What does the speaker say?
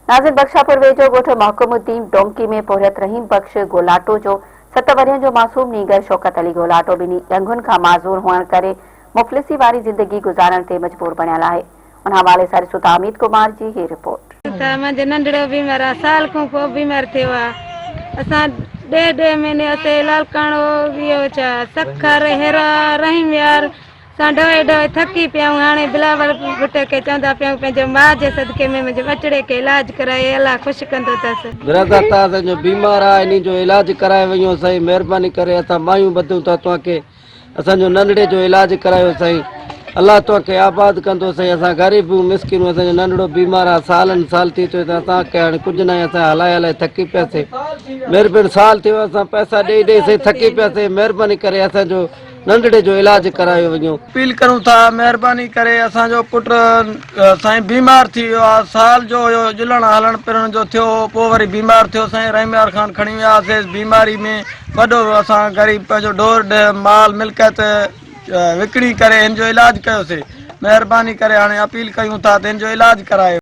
ناظر بخشاپور ويجهو ڳوٺ محڪم الدين ڊونڪي ۾ پورهيت رحيم بخش گولاٽو جو ست ورهين جو معصوم نينگر شوڪت علي گولاٽو ٻنهي ڄنگهن کان معذور هئڻ ڪري مفلسي واري زندگي گذارڻ تي مجبور بڻيل آهي. ان حوالي سان ڏسو ته اميت ڪمار جي هي رپورٽ. ته منهنجو ننڍڙو بيمار آ سال کان پوء بيمار ٿيو آ اسان ڏهه ڏهه مهيني اسي لاڙڪاڻو اهو ڇا سکر هيرا رحيم يار سان ڍوئي ڍوئي ٿڪي پيا آهيون هاڻي بلاول ڀٽي کي چوندا پيا آهيون پنهنجي ماء جي صدقي ۾ منهنجي ٻچڙي کي علاج ڪرائي الله خوش ڪندو اٿس. برادر ته اسان جو بيمار آ انهي جو علاج ڪرائي وڃو سائين مهرباني ڪري اسان مايون ٻڌون ٿا توهان کي اسان جو ننڍڙي جو علاج ڪرايو سائين الله توهان کي آباد ڪندو سائين اسان غريب آهيون مسڪين آهيون اسان جو ننڍڙو بيمار آ سالن سال ٿي چيو ته اسان کي هاڻي ڪجهه ناهي اسان هلائي هلائي ٿڪي پياسي مهرباني سال ٿيو اسان پئسا ڏئي ڏئي سائين ٿڪي پياسي مهرباني ڪري اسان جو ننڍڙي جو علاج ڪرايو وڃو. اپيل ڪريون ٿا مهرباني ڪري اسان جو پٽ سائين بيمار ٿي ويو آ سال جو هيو ڄلڻ هلڻ پرڻ جو ٿيو هو پوء وري بيمار ٿيو سائين رحيم يار خان کڻي ويا هئاسيس بيماري ۾ وڏو اسان غريب پنهنجو ڍور ڏهه مال ملڪيت وڪڻي ڪري هن جو علاج ڪيوسي مهرباني ڪري هاڻي اپيل ڪيون ٿا ته هن جو علاج ڪرايو.